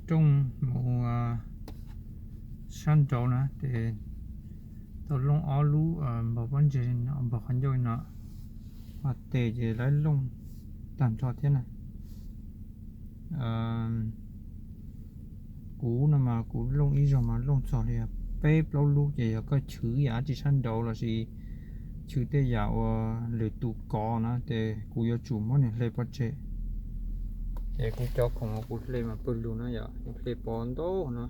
tawm rooj mus sab nraud na ces tau looj ob lub npog pob ntseg, npog qhov ncauj no, ho tes ces lawv looj tag nrho thiab na. Kuv no mas kuv looj ib zaug mas looj txog li peb plaub lub ces yog koj chwv yam dab tsi sab nraud lossis chwv tej yam uas lwm tus kov na ces kuv yuav tsum muab nws hle pov tseg. Ces kuv cov khoom uas kuv hle mas pawg lug na yom, kuv hle pov ntau no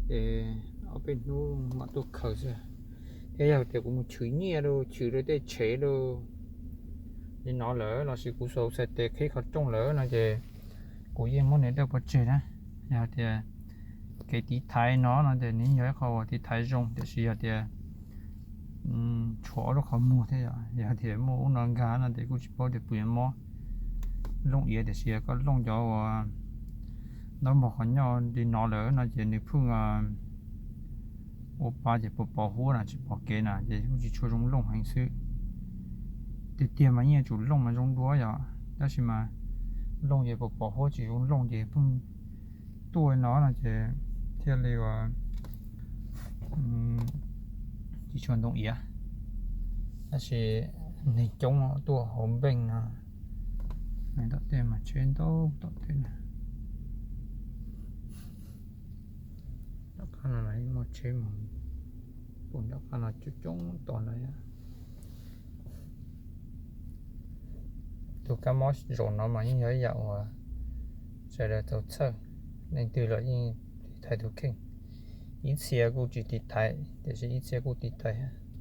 ces ob peb hnub mam tuaj khaws xwb. Thiab yog tias kuv mus chwv nyiaj rau, chwv rau tej tshev rau li no lawm lossis kuv xav txhais tes qhib qhov rooj lawm no ces kuv yeej muab nws dawj pov tseg na. Yog tias kev tiv thaiv no no ces nws yog ib qho uas tiv thaiv zoo, tiam sis yog tias tshuav ob lub qhov muag thiab yom, yog tias muaj ub no nkag no ces kuj tsis paub tias puas yuav mob. Looj iav tiam sis yog koj looj cov uas ntaub npog qhov ncauj li no lawm no ces nws pheej ua pa ces pos pos huab na, tsis pom kev na ces kuj tsis tshua zoo looj heev xwb. Tiag tiag mas yeej yuav tsum looj mas zoo dua yom, tab sis mas looj ces pos pos huab tsis zoo looj ces pheej tuaj no no ces thiaj li uas tsis tshua ntoo iav. Tab sis neeg coob tuaj hauv npeej no, tom tej mas tsheb ntau tom tej na. Tom qab no muaj tsheb mus, pum tom qab no coob coob tos lawm. Tus kab mob zaum no mas yeej yog ib yam uas sawv daws tau txhawj, leej twg los yeej tiv thaiv tus kheej. Ib txhia kuj tsis tiv thaiv tiam sis ib txhia kuj tiv thaiv.